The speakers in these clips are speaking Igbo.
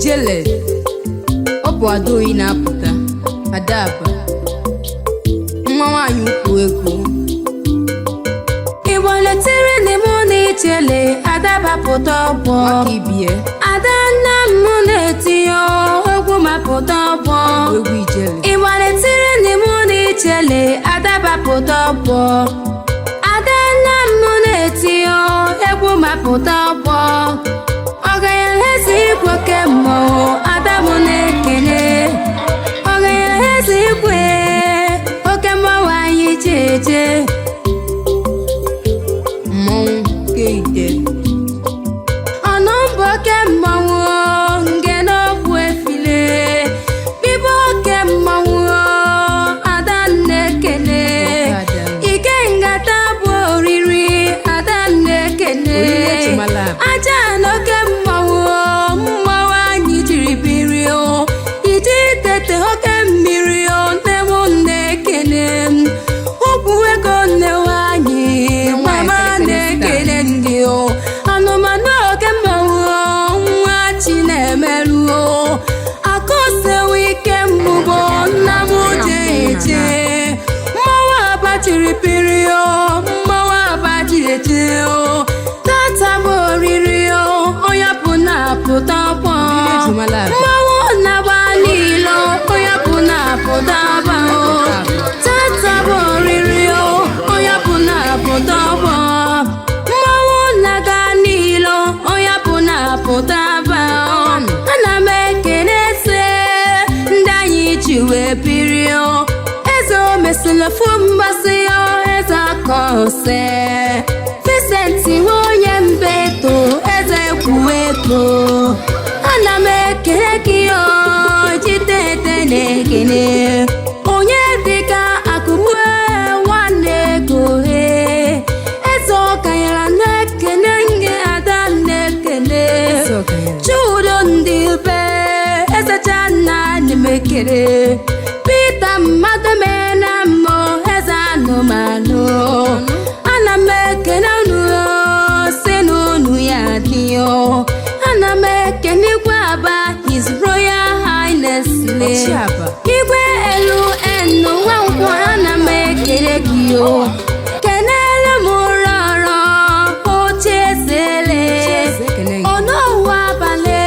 Ijele, ọ bụ Adaoyi na-apụta. Adaba, nwa nwaanyị ukwu ego. Igbo letere na mụ na ijele Adaba pụta ọgbọ. Maka ibie. Ada nna m na-etinye egwu ma pụta ọgbọ. Bụ egwu Ijele. Igbo letere na mụ na ijele Adaba pụta ọgbọ. Ada nna m na-etinye egwu ma pụta ọgbọ. Ọganyala eze igwe oke mmọnwụ, Ada m na-ekele. Ọganyala eze igwe oke mmọnwụ, anyị ji eje. Mmọnwụ keide. Ọnụ mbụ oke mmọnwụ nge n'okwu efile bibo oke mmọnwụ, Ada nna-ekele. Ike ngata bụ oriri, Ada nna-ekele. Oriri ejimala abụ. Aja na oke mmọnwụ, mmọnwụ anyị jiri biri o. Iji tete oke mmiri o, nne m na-ekele. Ụkwụ ego nne nwanyị, mama na-ekele ndị o. Anụmanụ oke mmọnwụ, nwa chi na-emerụ o. Akụsewe ike mgbugbo nna m jeje. Mmọnwụ abachiri piri o, mmọnwụ abachiri eje o. Tata bụ oriri o, onye bụ na-apụta ọgbọ. Oriri ejimala abụ. Mmọnwụ na-agba niile, onye bụ na-apụta ọgbọ o. Tata bụ oriri o, onye bụ na-apụta ọgbọ. Mmọnwụ na-aga niile, onye bụ na-apụta aba o. Ana m ekele eze ndị anyị ji wee biri o. Eze o mesịrị fụ mgbasị o, eze akọse Vincent onye mbeto, eze kwuo ego. Ana m ekele gị o, jidede na-ekele onye dịka akụmue nwanne ego he. Eze ọkanyara na-ekele nge, Ada na-ekele. Eze ọkanyara. Chudo ndị be ezecha nna na-emekere Pita mmadụ mena mmụ eze anụmanụ. Ana m ekene unu si n'unu ya dị o. Ana m ekene igwe Aba, His Royal Highness le. Ọchị Aba. Igwe elu enu nwankwọ, ana m ekele gị o. Kenere m rọrọ oche ezele. Ocheeze, ekele gị. Ọnụụwa abalị,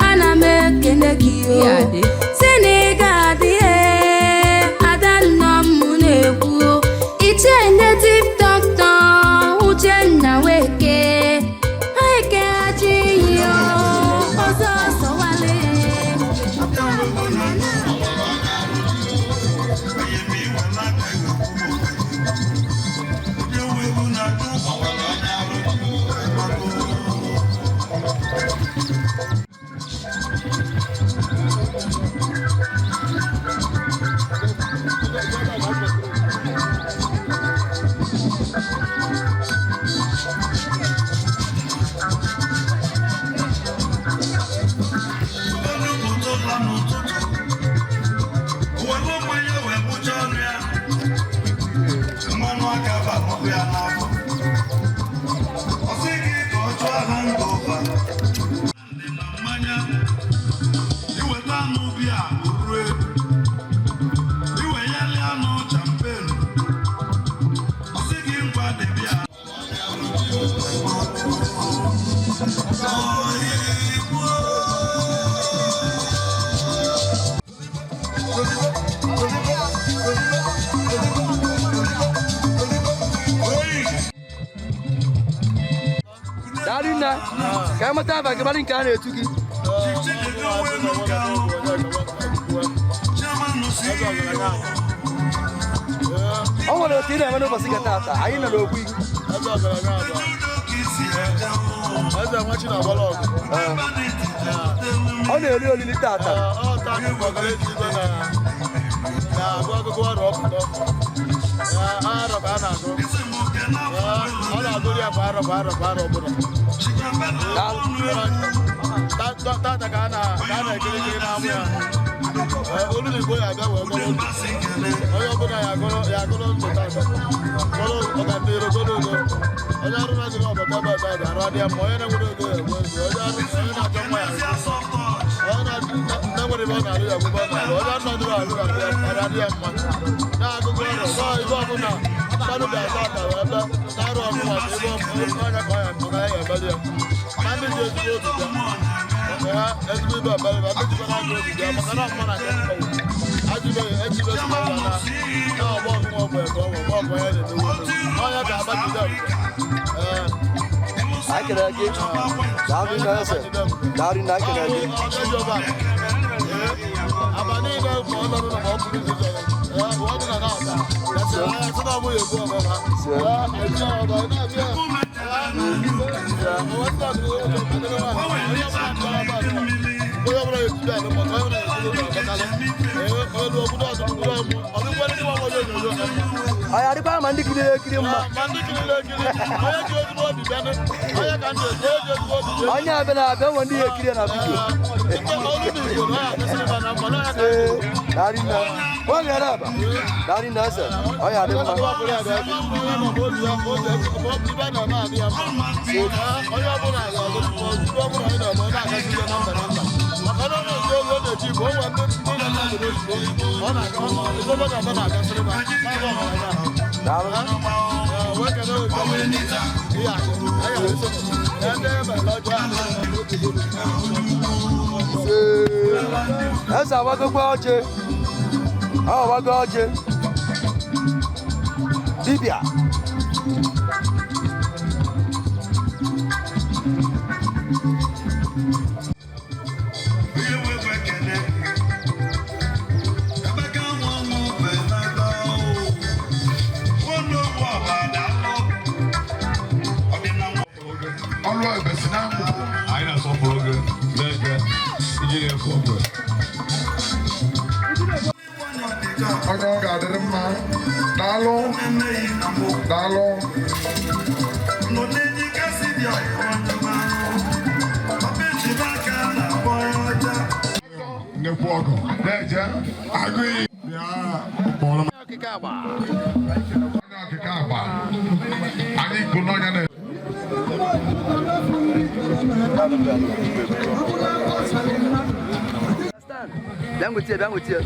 ana m ekele gị o. Ya dị. Si na ị ga-adị e, Ada nna m na-ekwu. Ichie native doctor Uchenna Nweke, ha ekeghachi iyi o, ọzọ sọwale. Welu mmanya wee kpụcha ọnụ ya, mmanụ aka banụkwu ya n'afọ. Ọ sị gị ka ọ chụọ ha nga ụba ndị na mmanya. Iweta anụ bịa orue, iwenyeli anụ champen. Ọ sị gị ngwa dị bịa. Daalụ nna, ka anyị mata afa gị, mara nke a na-etu gị. Chinedu Nwenuka, Chairman CEO. O nwere otu ị na-eme n'ụbọchị nke taata, anyị nọ n'okwu gị. Eze nwachi na-agbala ọgụ. Ọ na-eri olili taata. Ọ taa ka ọgara eji igwe na na-agụ agụgụ ọrụ ọpụtọ. Arọ ka a na-agụ. Ọ na-agụrụ ya kwa arọ, kwa arọ, kwa arọ ọbụla. Daalụ. Tata ka a na-ekirikiri n'amụ ya. Olu na Igbo ya abịa wee gọrọ ndụ. Onye ọbụla ya agọrọ, ya agọrọ ndụ tata. Gọrọ ọganiru, gọrọ udo. Onye arụ na-adịghị ọbata ebe a tata, arụ adịghị mma. Onye na-enwere ego ya enwe ego. Onye arụ, onye na-achọ nwa ya. nwere ebe ọ na-arụ ya ebe ọ na-arụ onye nọdụrụ arụ ya adị ya mma na-agụgụ ọrụ nọọ ibe ọbụla mmadụ ga-ata ata wee bịa na-arụ ọmụma ma ebe ọnya ka ọ ya maka ya emeli ya ma ndị ji ezigbo obi bịa ha ezigbo ibe ebere ma ndị jikwa na-ajọ obi bịa maka na ọmụma na nke mkpọnwụ ajụbe ejibe ezigbo na na ọgbọ ọmụma ọgbọ ebe ọgbọ ọgbọ ọgbọ ya na-emewe ọnya ka agbajide ebube ee. Anyị kelere gị. Daalụ nna eze. Daalụ nna, anyị kelere gị. Aba niile ma ọ nọrọ na ma ọ bụrụ izu ọ dị na na-aba sị na ọ bụghị egbu ọbụla eji ọba na-abịa onye ọbụla ejide alụ maka onye ọbụla ejide abakalị elu obodo ọzọ obodo ọmụ ọdịkwara ndị nwa onyonyo. Anyị adịkwa ma ndị kiriri ekiri mma. Ma ndị kiriri ekiri, onye ji ezigbo obi bịa, onye ka ndị onye ji ezigbo obi bịa. Onye abịa na-abịa nwe ndị ya ekiri ya na vidio. Ee, daalụ nna. Nwa gara aba. Daalụ nna eze. Ọ ya adị mma. Onye ọbụla anyị na-eme na-agazi ihe na mba na mba maka na ọ na-eji ego na-eji igbo onwe ndị ndị na-eme obodo oyibo ọ na-aga ebe na-aba na-agasịrị ma na-aba ọgaranya. Daalụ. Wee kene ihe akụ anyị ga-eso ya ndị ebe ọjọọ. Ee, eze awagokwa ọjị. Ọ wago ọjị. Dibịa. Onye nwekwa ekele. Emeka nwa ọnwụ benata o. Nwanne ogbu ọba daalụ. Ọdịna nwa. Ọlụ ebesi na mkpụkpụ. Anyị na-asọpụrụ gị na-ege iji na-efu ogwe. Onye ọ ga-adịrị mma. Daalụ, daalụ. Nọ n'enyi kasị dị ọyị ọma. Papa ejima aka na-akpọ ọja. Nnekwu ọgọ na-eje agụ iyi. Bịa kpọrọ m onye ọkịka agba. Anyị kwụ n'ọnya na Bịa nweta ya, bịa nweta ya.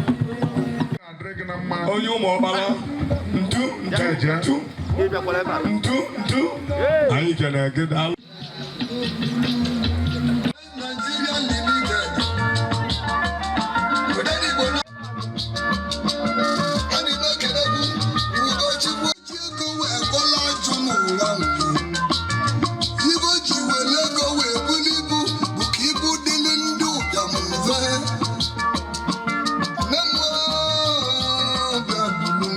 Ga-adịrị gị na mma. Onye ụmụ ọkpara ntu ntu Na-eje. ntu ntu ntu anyị kelere gị, daalụ. Nigeria Limited. Odenigbo na anyị na-ekelekwu Ugochukwu ji ego wee kọla ajụ n'ụwa mbụ. Ibo ji were ego wee buli ibu bụ ka ibu dịrị ndị ụbịam mfe. Nne m bịa bulu m.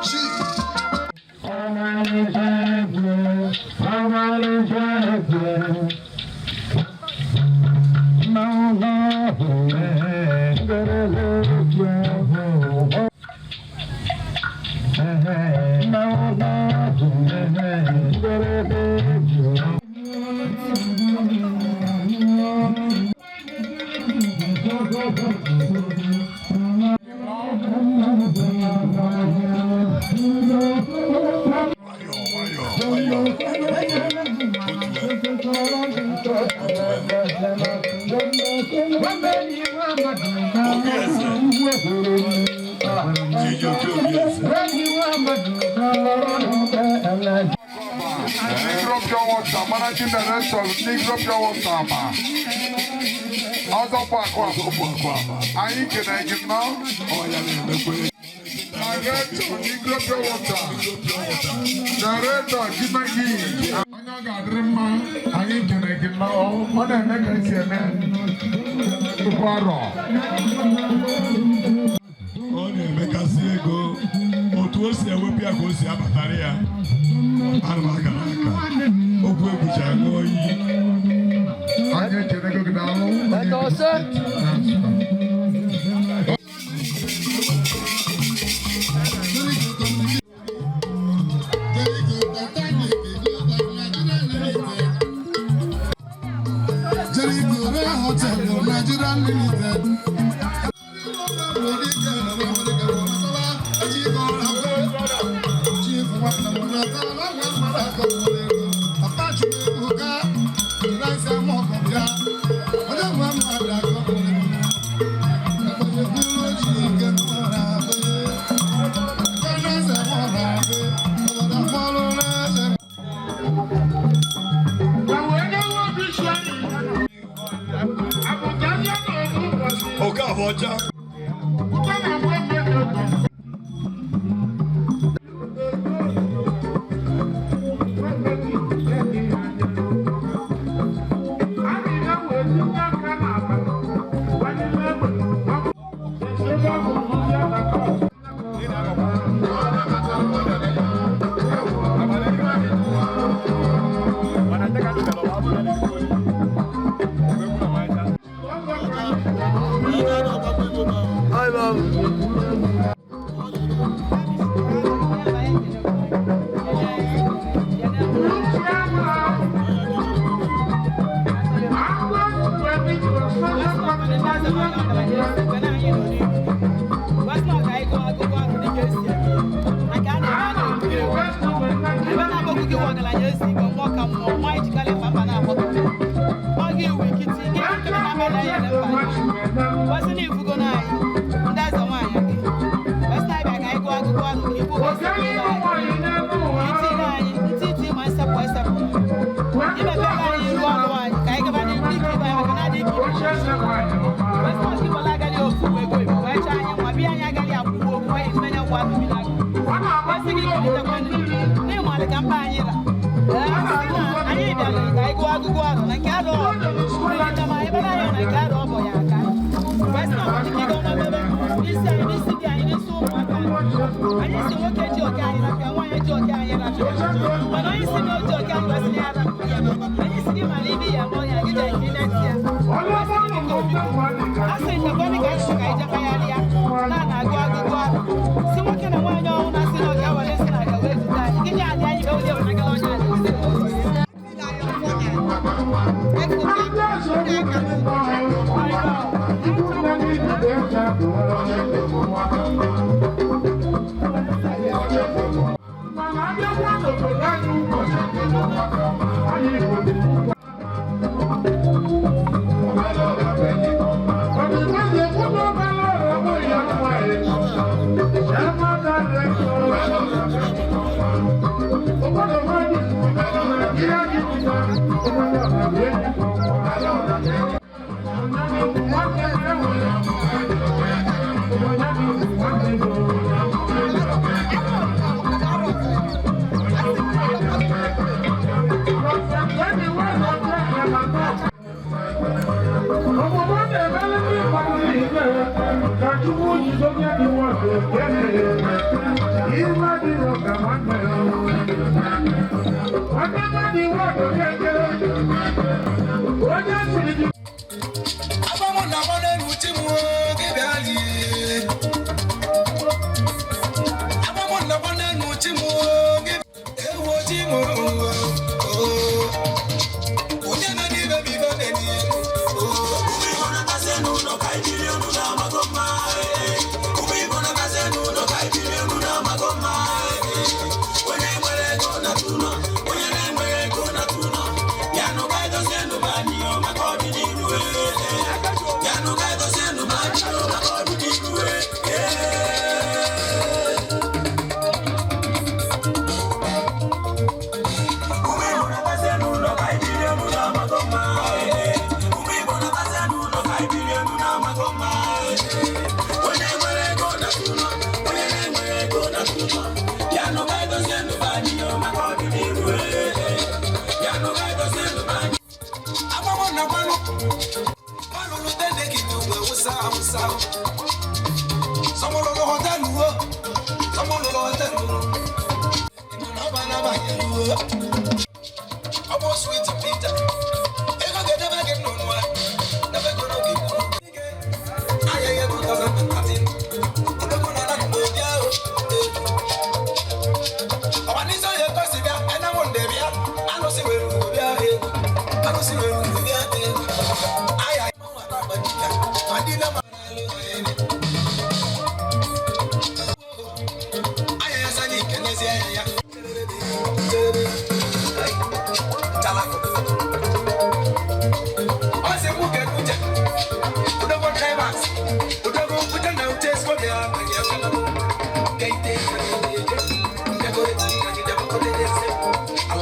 Chief. Nwayọọ, nwayọọ, nwayọọ. Obi eze. Chijioke obi eze. Negro Pure Water, Managing Director, Negro Pure Water ma. Ọzọpụ akụ akụ. Ọzọpụ akụ ama. Anyị kene gị nnọọ. Ọ ya na-emekwe. Director, Negro Pure Water. Director, Jimagi. Onye ọ ga-adịrị mma, anyị kene gị nnọọ. Ọ na-eme ka esi eme. Nnukwu arọ. Ọ na-emekasị ego otu o si ewepụ ya ka o si abatara ya. Ana m akara aka okwu ekwucha ṅụọ iyi. Anyị ekene gị, daalụ. Eta ọsọ. Jericho Ray Hotel Nigeria Limited. Chief. Okafor ọcha. Hi, Mom.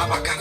Alabaka.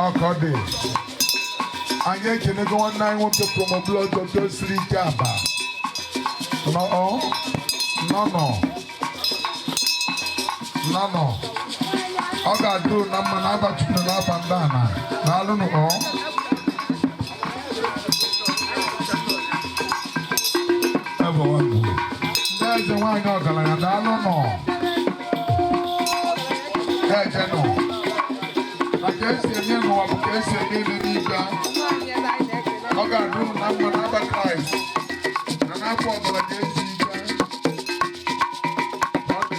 Ọkọdị anyị ekenego nwanne anyị nwoke promoblọd dosiri ike aba nọ nọ nọ ọ ga-adụ na mma na abachukwu n'afa ndị ana daalụnụ ọ. Ndị eze nwaanyị ọgaranya daalụ nọ eje nọ na ka esi eme n'ụwa bụ ka esi eme ile n'igwe. Ọ ga-adụ na mma n'aba Kraịst na n'afọ ọbụla ka esi ike ọ dị.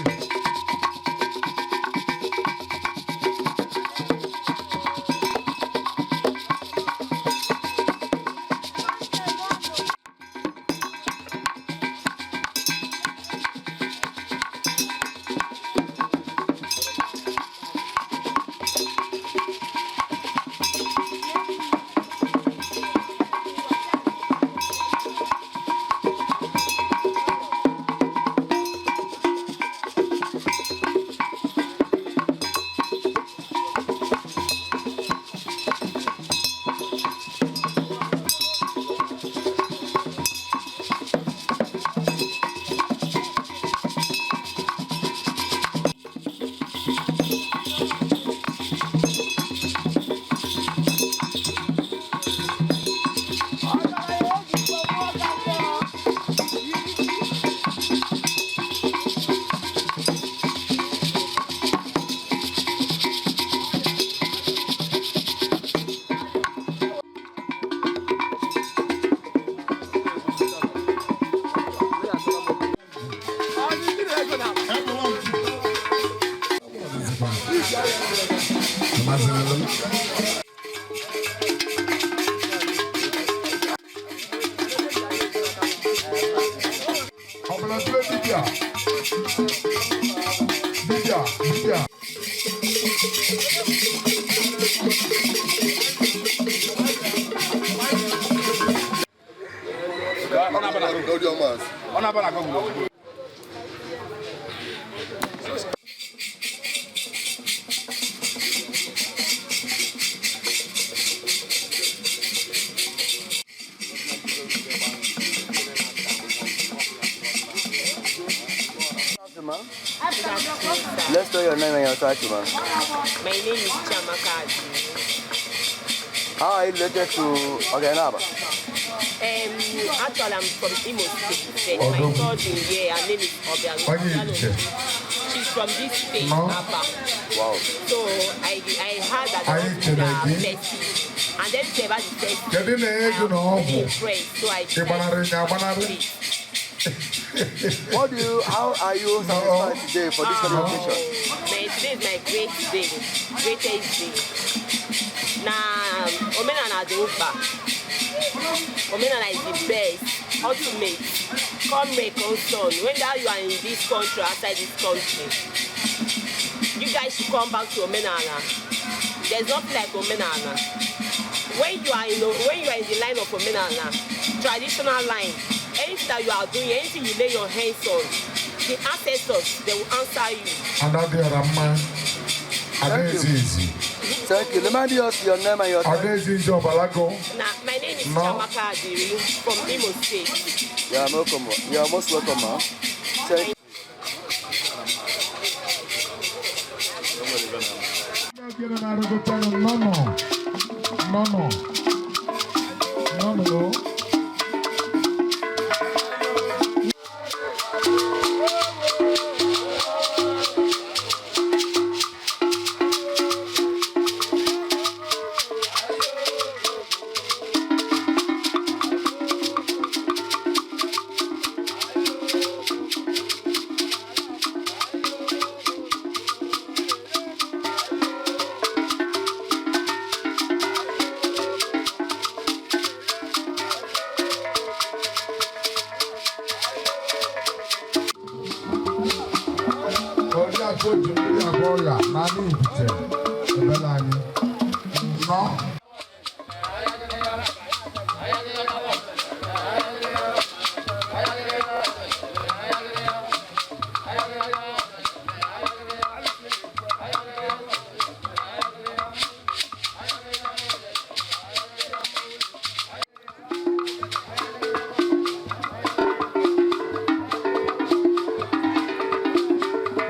Dibia, dibia. Let's know your name and your title, ma'am. My name is Chiamaka Adu. How are you related to Ogenaba? Actually, I'm from Imo State. But my Odogwu. cousin here, her name is Obiano. Onye Iche. She's from this state, No. Aba. Wow. So I heard that Anyị the chere hospital gị. are festive. And then they about the festive. Kedu na ego na I'm ọgwụ? really impressed. So I Ị gbanarị ya agbanarị? How are you satisfied today for this very occasion? Man, today is my great day, greatest day. Na omenala dị mkpa. Omenala is the best, ultimate. Come rain, come sun. Whether you are in this country or outside this country, you guys should come back to omenala. There's nothing like omenala. When you are in the line of omenala, traditional line, anything that you are doing, anything you lay your hands on, the ancestors, they will answer you. Ada dị ọra mma. Ada Thank you. ezi ezi. Thank you. Remind us your name and your Ada ezi ezi ọbalago. Now, my name is No. Chamaka Adiri from Imo State. You are welcome. You are most welcome, ma. Thank you. Ndị na-arụgota nnọnọ nnọnọ nnọnọ. Oriakụ oji mmiri agwọ ọrịa n'anụ Ibite ebele anyị nọ.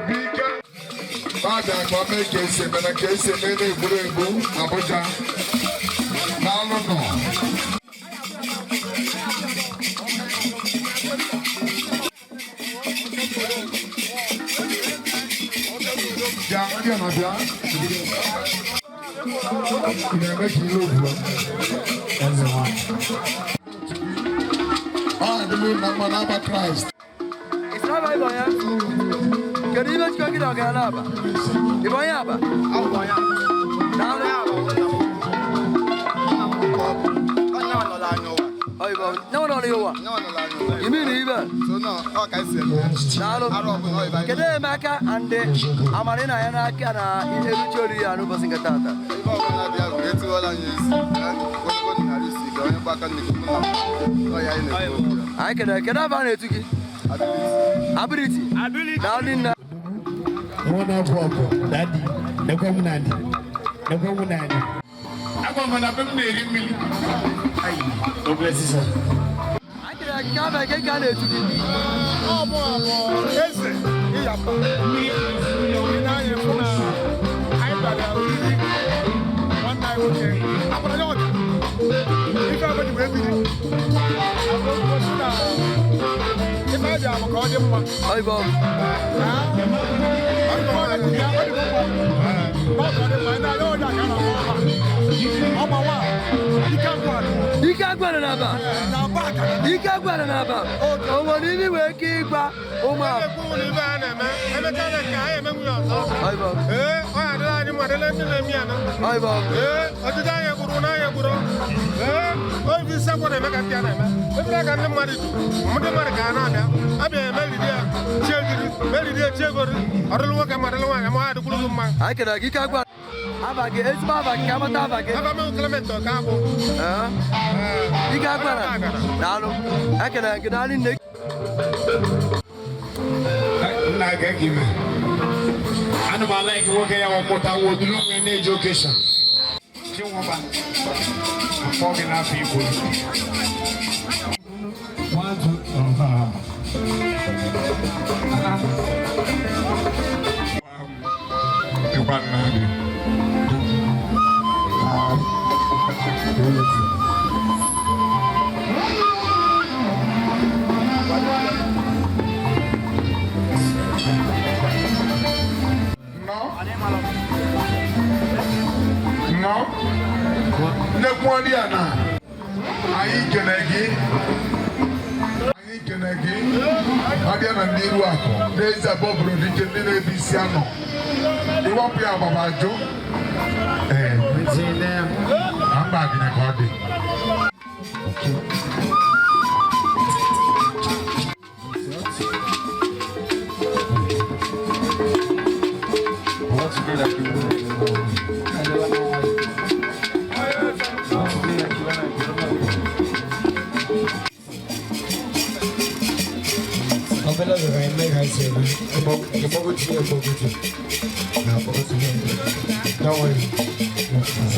Bike babịa ka ọ mee ka esi eme na ka esi eme na-egburu egbu Abuja n'alụ nọ. Bịa, bịa na bịa. Ị na-eme ka ile obuo. Eze nwanyị. Ọ adịla na mma n'aba Kraịst. Ị sị na ịbụ onye? Kedu ihe jikọ gị na ọgaranya Aba? Ị bụ onye Aba? Daalụ. Ọ ịbụ onye nọ n'ụwa? Imi na ibe? Daalụ. Kedu enyemaka and amara ị na-anya n'aka na eruchi oriri ya n'ụbọchị nke taata? Ife ọbụla bịa bụ etiwala anyị isi ogologo na narị isi ka onye gbaka nnukwu na ọya anyị na-ekwu okwu ya. Anyị kedere kedu aba a na-etu gị? Ability. Daalụ nne. Nwa na-abụ ọgụ dadi nekwe mụ na anyị nekwe mụ na anyị. Agwa m na be m na-eri mmiri. Ayi, obere sisa. Anyị kedere gị ka aba nke ka a na-etu gị? Ọ bụ abụ eze ịyapa n'anya fụ na anyị bịara oriri nwanne anyị nwoke agbara ya ọja ife ebe ji wee biri agbụrụ na ife a bịara bụ ka ọ dị mma. Ọ ịbụ Ọ dị mma, ọ dị mma, ọ dị mma. Ọ dị mma, ndị ahịa ọja ka a na-akpọ ọha. Ọgba nwa, ike agwụ Ike agwara n'Aba. Ike agwara n'Aba. O nwere ibe nwere ike ịgwa ụmụ Ọ na-ekwu na ibe a na-eme emechaa na nke anyị emenwu ya ọzọ. Ee, ọ ya adịla anyị mma adịla ndị na-eme ya na. Ee, ọchịchị anyị egburu na anyị egburu. Ee, obi isi akwa na-eme ka ndị a na-eme. Ebere ka ndị mmadụ ju, ndị mmadụ ka a na-abịa. Abịa emeriri ya, chi ejiri, meriri ya, chi egori. Ọ dịlụ nwoke ma dịlụ nwaanyị, ma ọ adịkwuru gị mma. Anyị kedere gị ike agwara. Aba gị ezigbo aba gị ka amata aba gị. Aba m Clement Ọkabụ. Ee. Ike agwara. Daalụ. Ekelere gị daalụ nne. Nna gị ka ime. Ana m ala gị nwoke ya nwapụta nwa odulu onwe na-eji okeshọn. Chinwụba. Akpọ gị n'afọ Igbo. One, two, Ịgwa nna gị. Nnekwu ọdị a na anyị kene gị, anyị kene gị. Abịa na ndị iru akụ n'ezi abụọ bụrụ dike ndị na-ebi isi anọ iwapụ ya agbaba ajụ ee na mba gịnị ka ọ dị. Don't worry.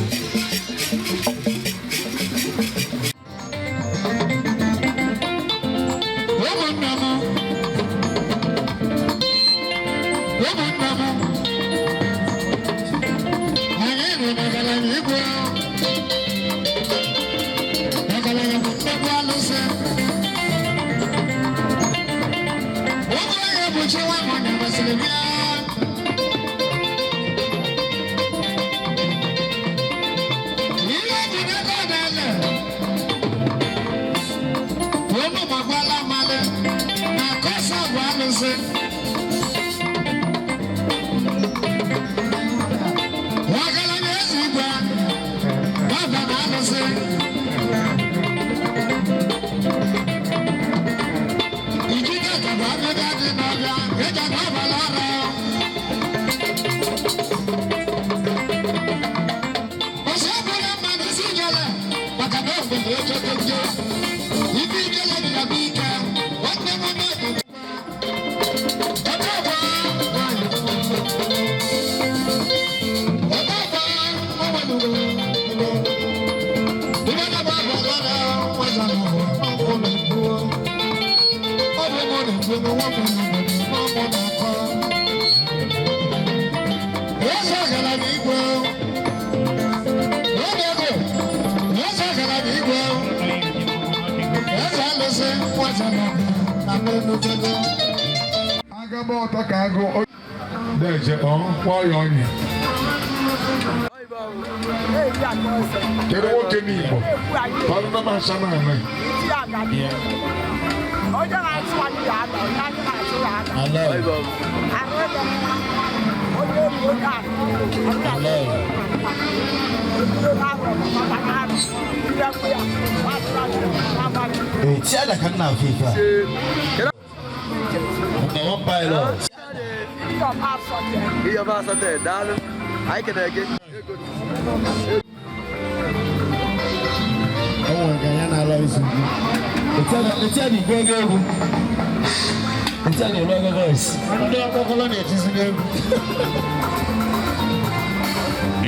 Agaba ọtọ ka agụ na-eje nwayọ ọnyị. Kedu nwoke n'Igbo? Tọrọ na masha na ala. Tiada ka nna afọ ife a. Number one pilot. Ihe ọba asatọ, daalụ. Anyị kene gị. O nwere ka ya na-ala izu. Etiada igwe ego egwu. Etiada elu ego voice. Ndị ọkpọkọrọ na-etizi n'egwu.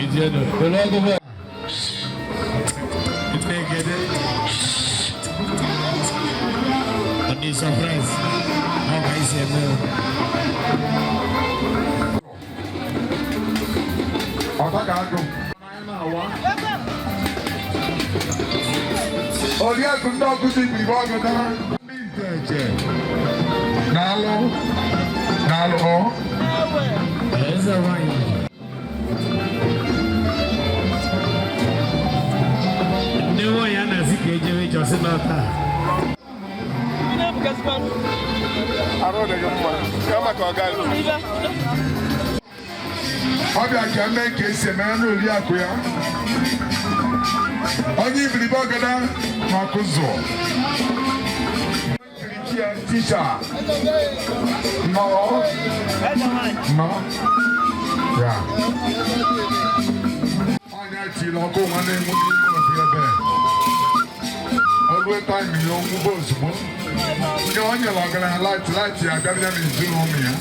Etiada elu ego voice. Ọ dị surprise. Ọ ka isi eme o. Ọta ka agụ. Oriakụ ndị ọkụzi ibiribe ọgụ dara ndị nteche. Daalụ. Daalụ ọ. Eze nwanyị. Ndị nwanyị a na-asị ka ejebe ịchọsị n'ọta. Arụ dị gị mma. Ka maka ọga Ọ bịa ka eme ka esi eme na oriakụ ya. Onye ibiribe ọgada na ọkụzụ. Nkirichi ya tisha. Nọọ. Nọ. Ya. Onye tiri ọkụ nwa na-enwu n'ime obi ebe. Olue taịm ya onwube ozugbo. Nke o nyere ọgaranya light light ya abịa ya n'ezinụlọ ya.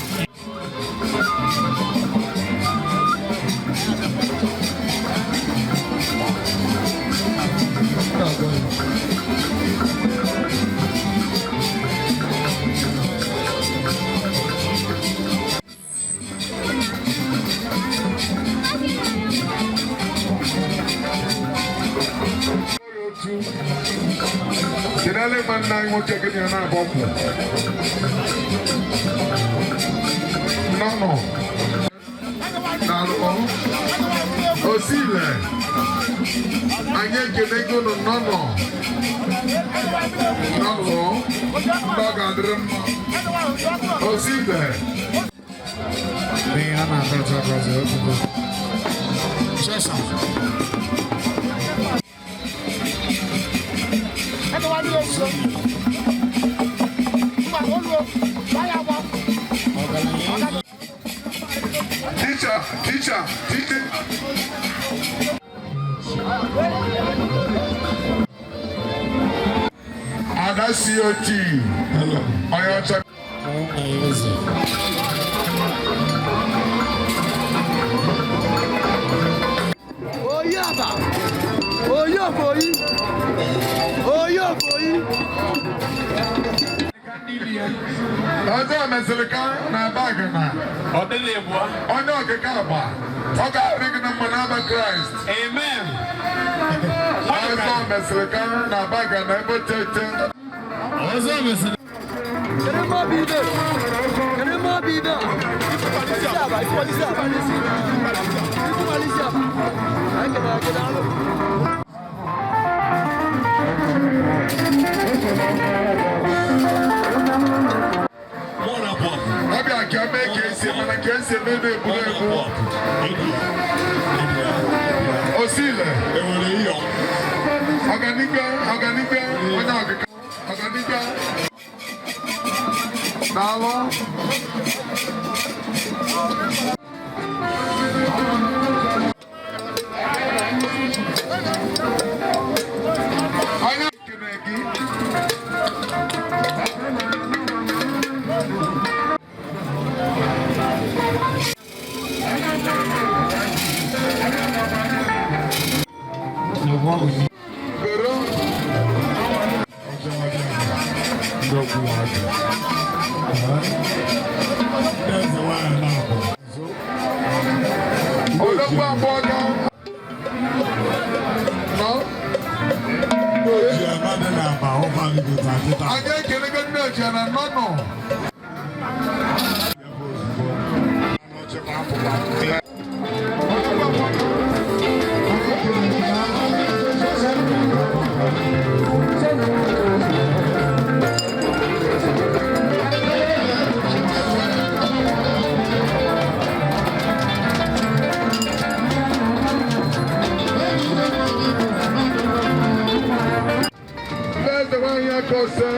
Kedụ nwanne anyị nwoke gị na ya na-abọ ọkwụ? Nnọnọ. Daalụ ọ. Osile. Anyị ekele gị unu nọnọ. Nọnọ. Ndị ọ ga-adịrị mma. Osibe. N'ihi na na-agọzi agọzi otubo. Sesa. Teacher, teacher, teacher. Ada COT. Onye ọcha. Oyi aba. Oyi ofoyi. Oyi ofoyi. Ọjọ́ mesịrị ka na bag na. Ọ dịghị ebua. Onye ọkịka agba. Ọ ga-adị gị na mma n'aba Kraịst. Amen. Ọjọ́ mesịrị ka na bag na ebe tete. Ọzọ mesịrị. Kedu mma bụ ibe? Kedu mma bụ ibe? Isi aba, isi isi aba. Isi isi aba. Anyị kelere gị daalụ. Ọ bịa ka eme ka esi eme na ka esi eme na-eburu ebu. Osile. Ọganibe, ọganibe, onye ọkịka, ọganibe. Daalụ. Onye kene gị. Pero. Ológbò àbọ̀ ọ̀gá. Nọ. Anyị ekelego ndị ochie na nọnụ. Ndị eze nwaanyị aka ọsọ.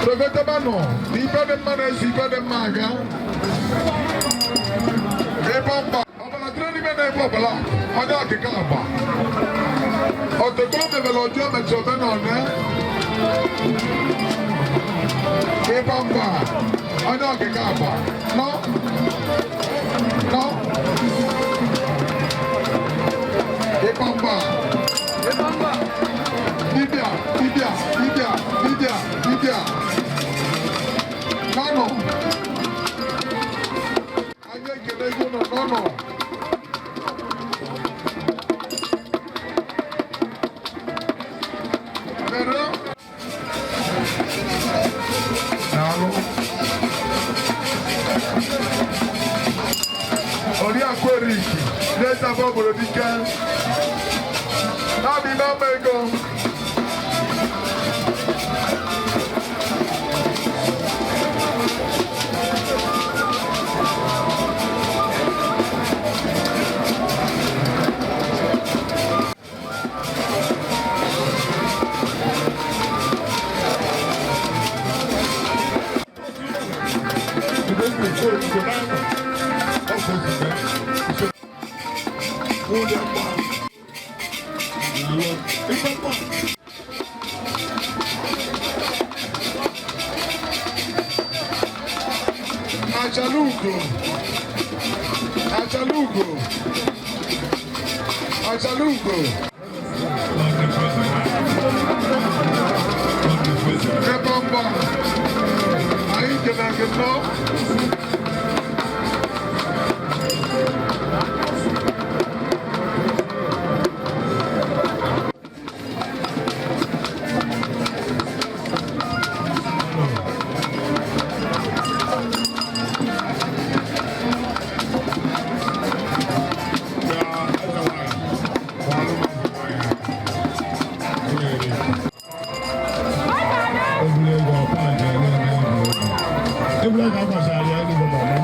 Sovetabanụ na ife dị mma na-esi ife dị mma aga. Ebe mba, ọbara dịrị n'ime na-ebe ọbara, onye ọkịka agba. Ọtụtụ mebere ọjọọ mechara ome na one. Ebe mba, onye ọkịka agba. Nọ, nọ. Ebe mba. Dibịa, dibịa, dibịa, dibịa, dibịa. Nọnụ. Anyị ekele gị unu nọnụ. Mere. Daalụ. Oriakụ Eriki, n'eze abụọ obodo dike. Na-abị n'ọma ego. Achalugo. Achalugo. Achalugo. Ebe mba. Anyị kene gị nnọọ. Ebula ka akwasara ya elu ma ma.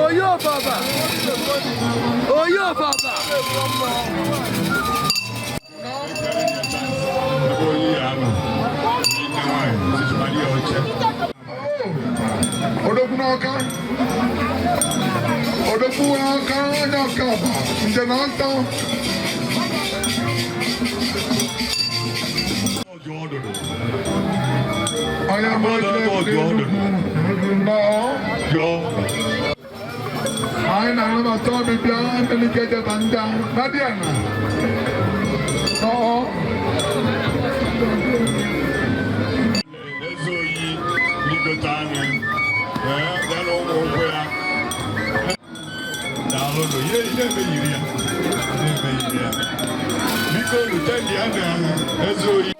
Oyo baba. Oyo baba. Odogwu n'ọka. Odogwu n'ọka onye ọka bụ nje na ntọ. Onye nnọọ. Anyị na-anabata ọbịbịa Emelike Jebanda Nadiana. Nnọọ. Eze oyi ligote anya, ya na ụmụ ụkwụ ya. Daalụ, ihe na-emeghiri ya. Na-emeghiri ya. Biko rute ndị a na-ezu oyi.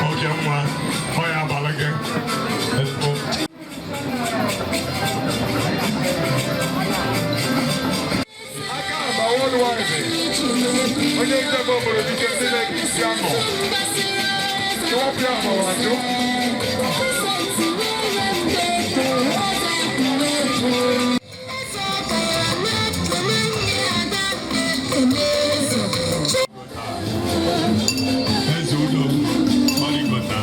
Oke nwa, ọ ya abalị gị. Ezigbo. Onye njem obodo dike ndị na-ekisi anọ. Chọpịa amawajụ. Eze udo, ọ dịgota.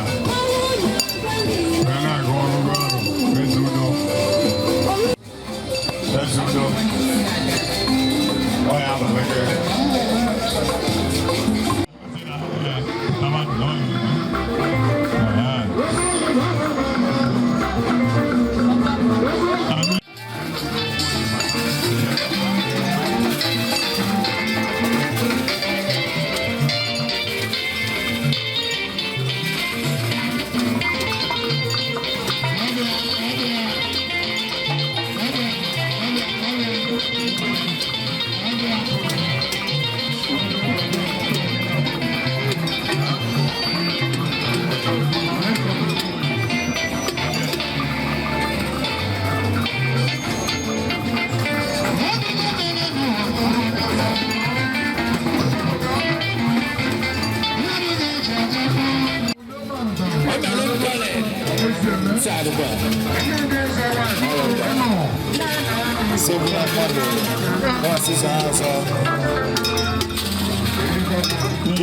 Wee na-agụ ọrụ ọrụ, eze udo. Eze udo. Ọ ya abalị gị. Ntị adịkwa. Sogbu na mmadụ. Ọ sịsọ azọ.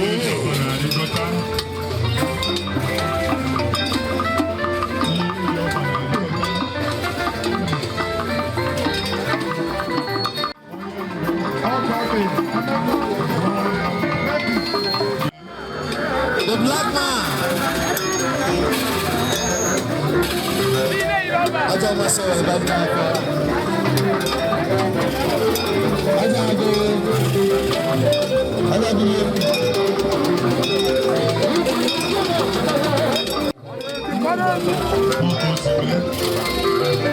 Ihe ọba na-arịgọta. Ihe ọba na-arịgọta. The black man. Ọjọ́ máa sọ̀rọ̀ ìbámu akọ. Ọjọ́ àgọ́. Ọjọ́ àgọ́. Ọkọ̀ sì bẹ́ẹ̀.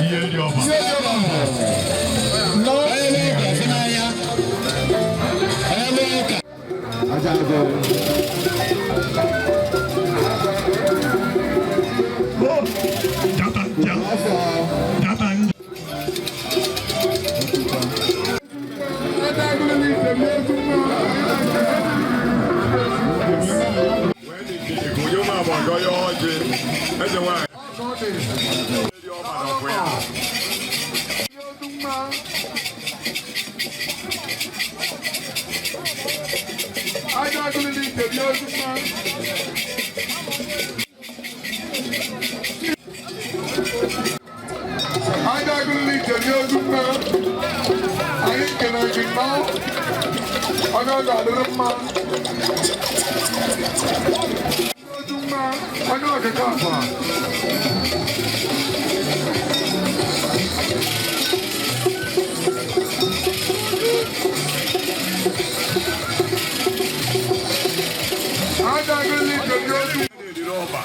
Ihe dị ọba. Ọjọ́ àgọ́. Jata nja. Jata nja. Onye ma bụ ọgọ ya ọjị. Eze nwanyị. Ihe ọba nọkwa ya. Anyị kere gị nnọọ. Onye ọ ga-adịrị mma. Ozu mma, onye ọkịka afa. Aja agụlili ite bi ozu. Eriri ọba.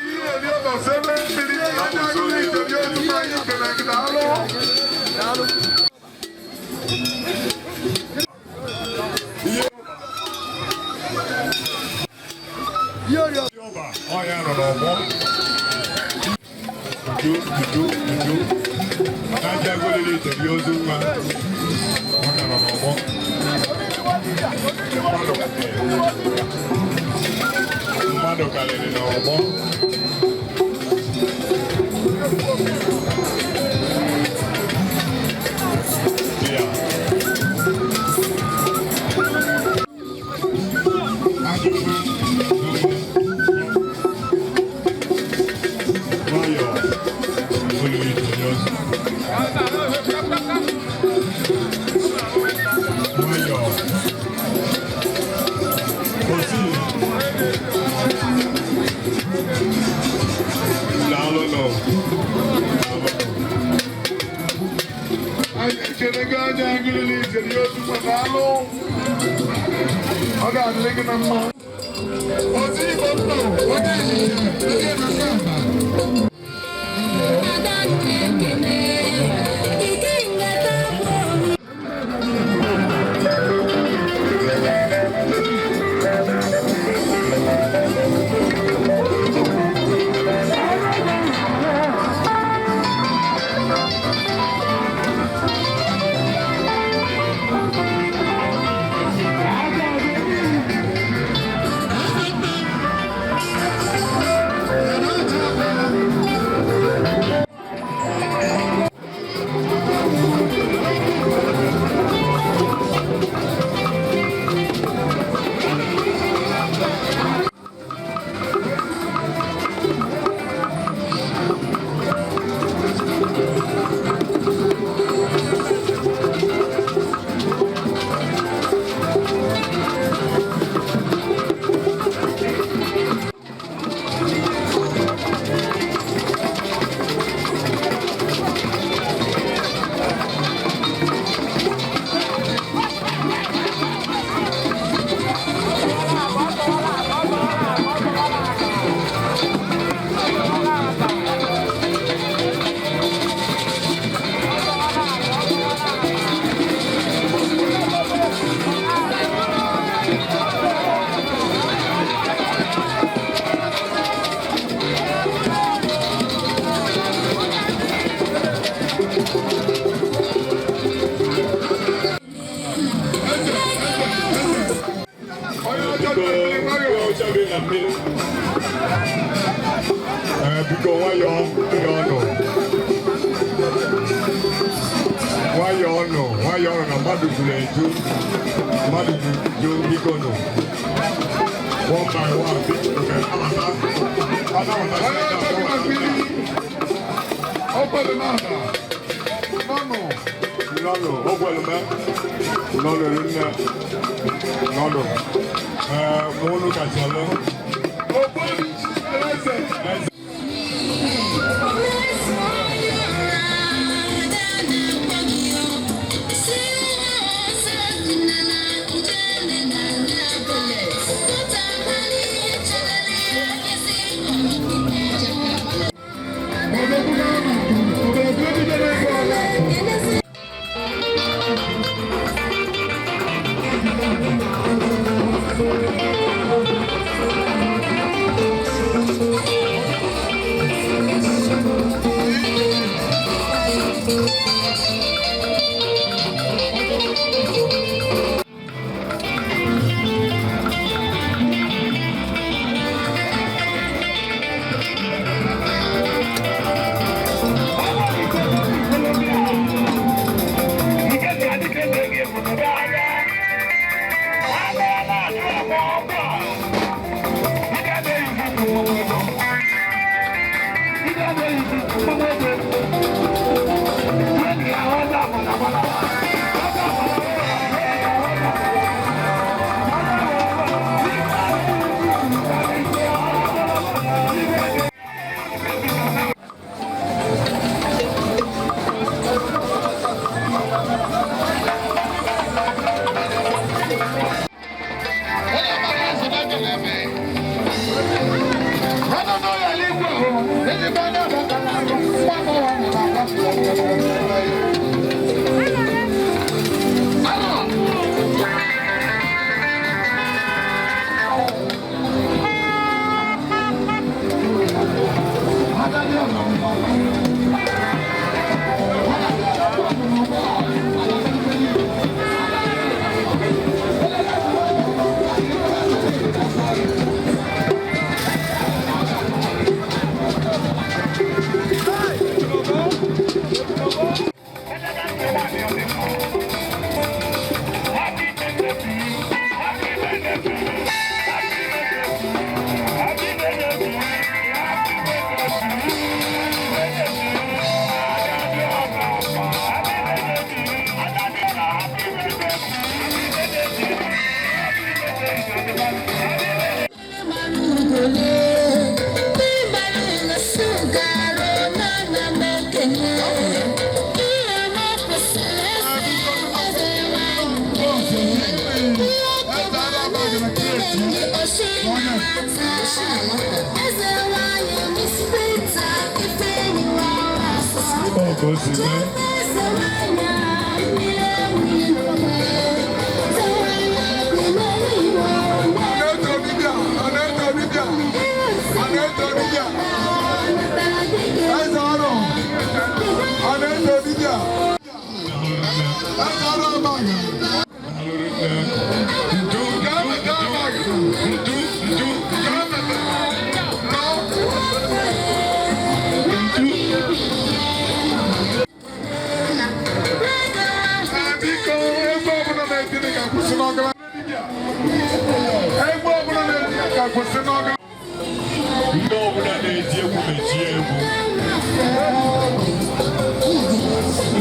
Ihe eri ọba sebe mmiri. Aja agụlili ite bi ozu mma, anyị kere gị daalụ. Ihe ọba ọ ya nọ n'ọgbọ. Udo, udo, udo. N'aja agụlili ite bi ozu nwa. Ọ ka nọ n'ọgbọ. Mmadụ karịrị. Mmadụ karịrị n'ọgbọ. Ya. Nwayọọ. Olili ite bi ozu. Nwayọọ. Osi. Daalụ nụ. Anyị ekele gị aja agụlili ite bi ozu mma, daalụ. Ọ ga-adịrị gị na mma. Ozi Igbo ndụ, onye ehihie, onye na-asa aba. Biko, nwayọọ nwayọọ nọ. Nwayọọ nọ, nwayọọ nọ na mmadụ juru eju. Mmadụ juru eju, biko nọ. One by one, biko, ka anabata. Anabata. Nọnụ, ogwelu me. Nọnụ rinne. Nọnụ. Ee, mụ unu kacha lụ. Eze. Ọ ka o si mee. Ndị ọbụla na-eti egwu mechie egwu.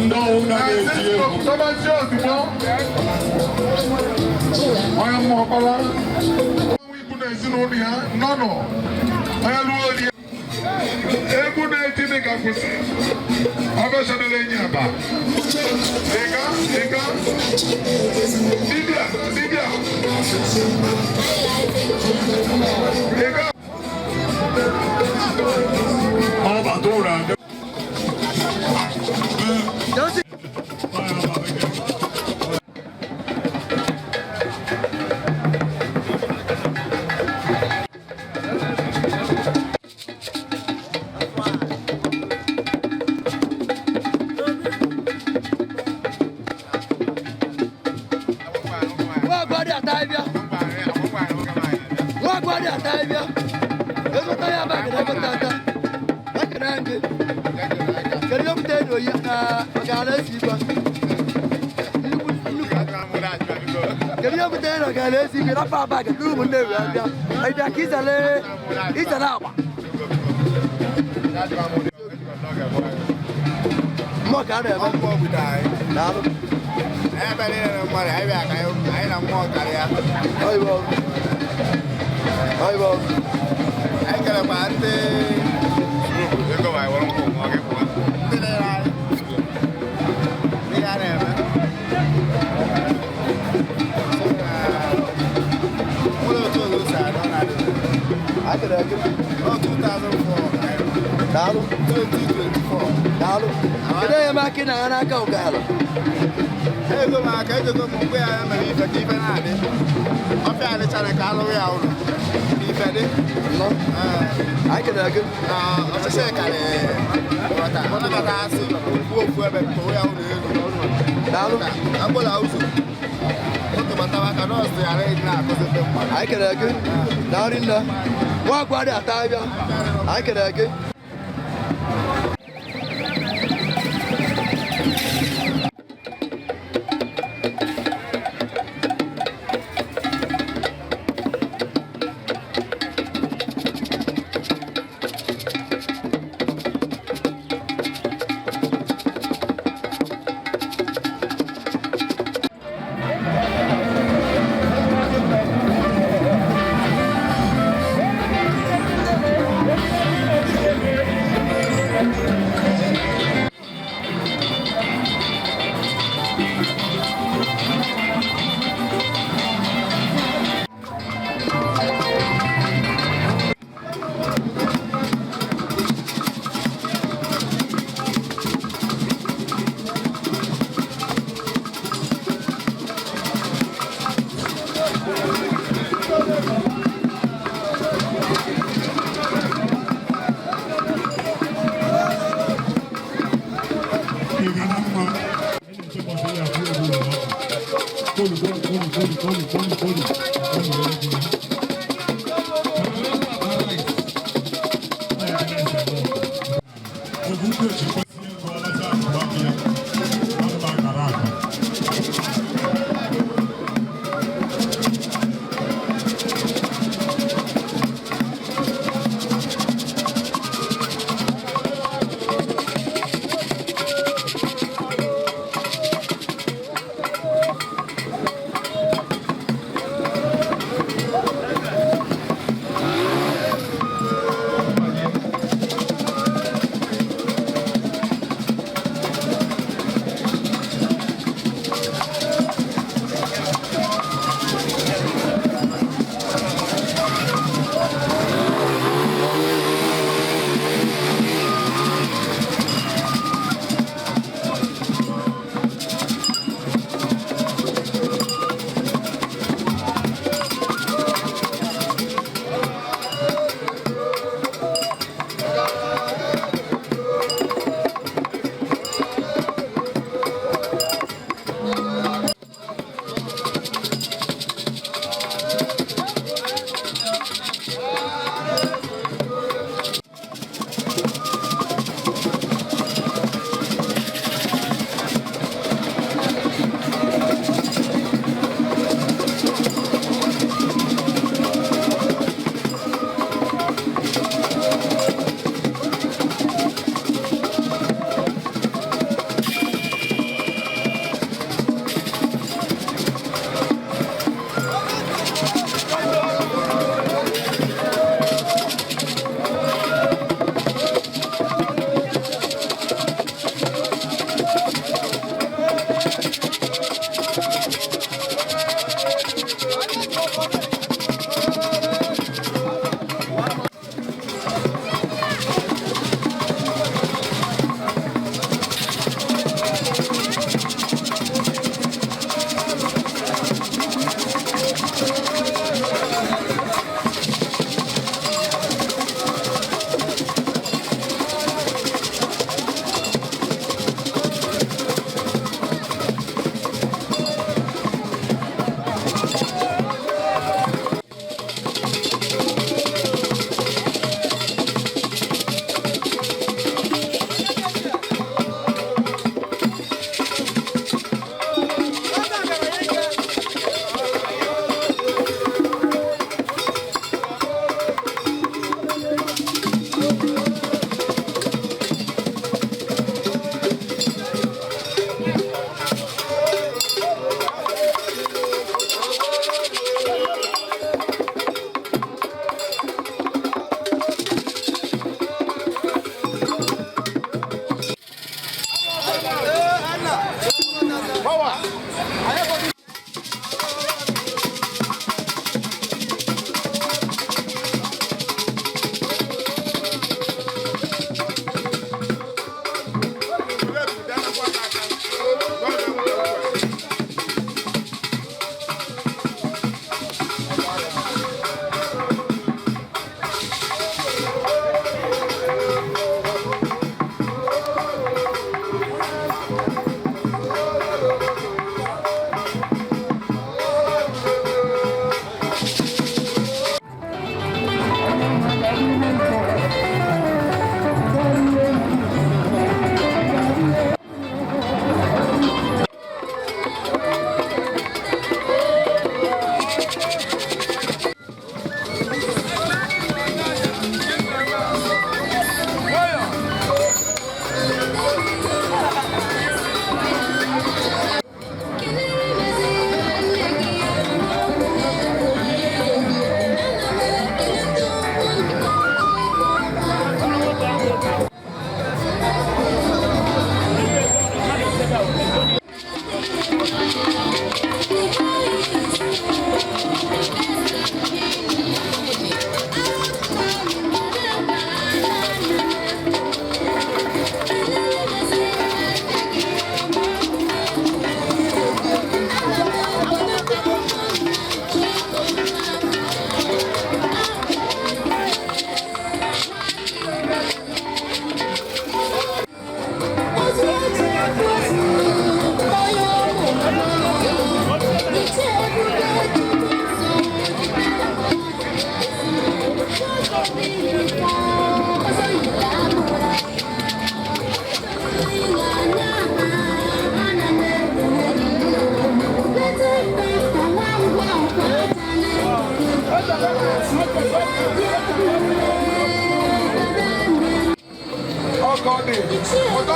Ndị ọbụla na-eti egwu. Onye mmụọ ọkpara ibu na ezinụlọ ya nọ onye lụọ oli egwu na-eti dị ka kwụsị ọbịachanala enyi aba ịga ịga dibịa dibịa ịga. Ọbata ụlọ adị. Nwa agbadi ata ịbịa. Nwa agbadi ata ịbịa. Ezụta ya bag na ebe tata. Ekene gị. Kedu ihe butere na oyi na ọgara esi igwe? Nnukwu nnukwu. Kedu ihe butere na ọgara esi igwe? Rapụ aba gị duru ụmụnne wee bịa. Ị bịa ka izere izere agba. Mmụọ ka a na-eme. Daalụ. Ebe niile mmadụ anyị bịa ka anyị na mmụọ karịa. Oyibo. Oyibo. Anyị kelekwa ndị ndị na-ere anyị ihe a na-eme. Ụlọ otu ụzọ si adọ na adị. Anyị kelere gị. Ọ 2004. Daalụ. 2024. Daalụ. Kedu enyemaka ị na-anya n'aka Ogala? Ego m aka ejego m mgbe ya mere ife ka ife na-adị. Ọfịa adịchara ka alụghị ya ụlọ. Ife dị. Nnọọ. Anyị kelere gị. Na ọchịchị karịrị ghọta ọnabata asị kwuo ofu ebe kpọọ ya ụlọ elu. Daalụ. Agbụla ụzọ. Otu batawa ka nọọsụ ghara ịdị na-akụzi ndị mmadụ. Anyị kelere gị. Daalụ nne. Nwa agwa dị ata abịa. Anyị kelere gị.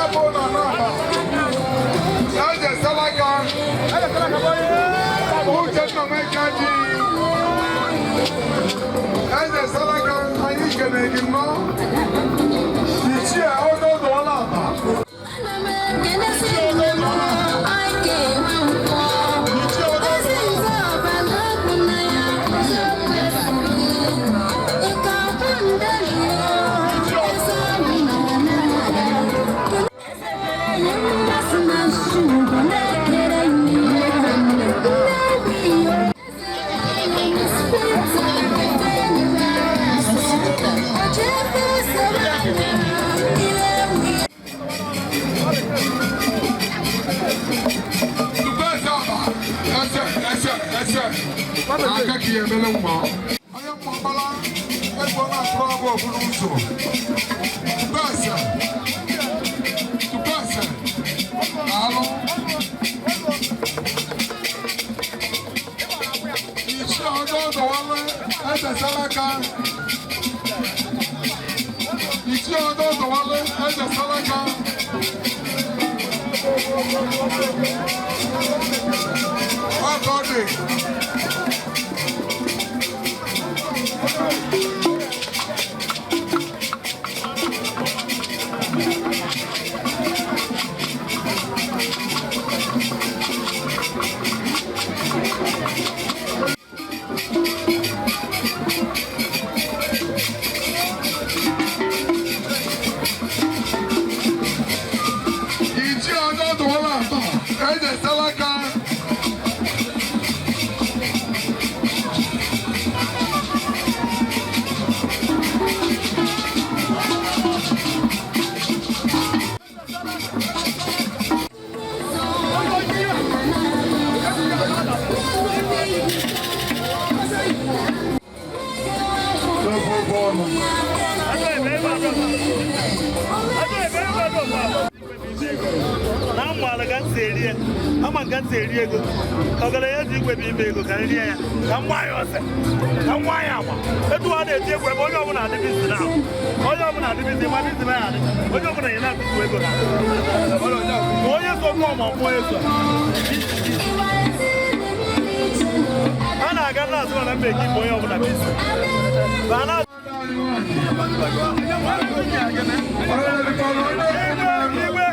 Ebe ụlọ n'ọba. Eze Salaka. Uchenna Nweka ji. Eze Salaka, anyị kene gị nnọọ. Ichie Ọdọdọọla Aba. Aka ka ihe emele mma. Onye mma ọkpara egwu na-atụrụ abụ ọbụla ụzọ. Tupu ese. Tupu ese. Daalụ. Ichie ọjọọ dọwalụ eze Salaka. Ichie ọjọọ dọwalụ eze Salaka. Ọkọ dị. Ichie ọjọọ dọwalụ atọ eze Salaka. Na mmalụ ka m si eri ya, ama ka m si eri ego. Ọgaranya ji igwe bụ ime ego ka m rie ya, ka m gbaa ya ọsọ, ka m gbaa ya agba. Etu a na-eti egwu ebe onye ọbụla adị bizi na onye ọbụla adị bizi ma bizi ma ya adị onye ọbụla ya na-atụtụ ego na ma onye so mmụọ ma mmụọ eso. A na-aga na-azụ mana mba eke onye ọbụla bizi ma na Igwe.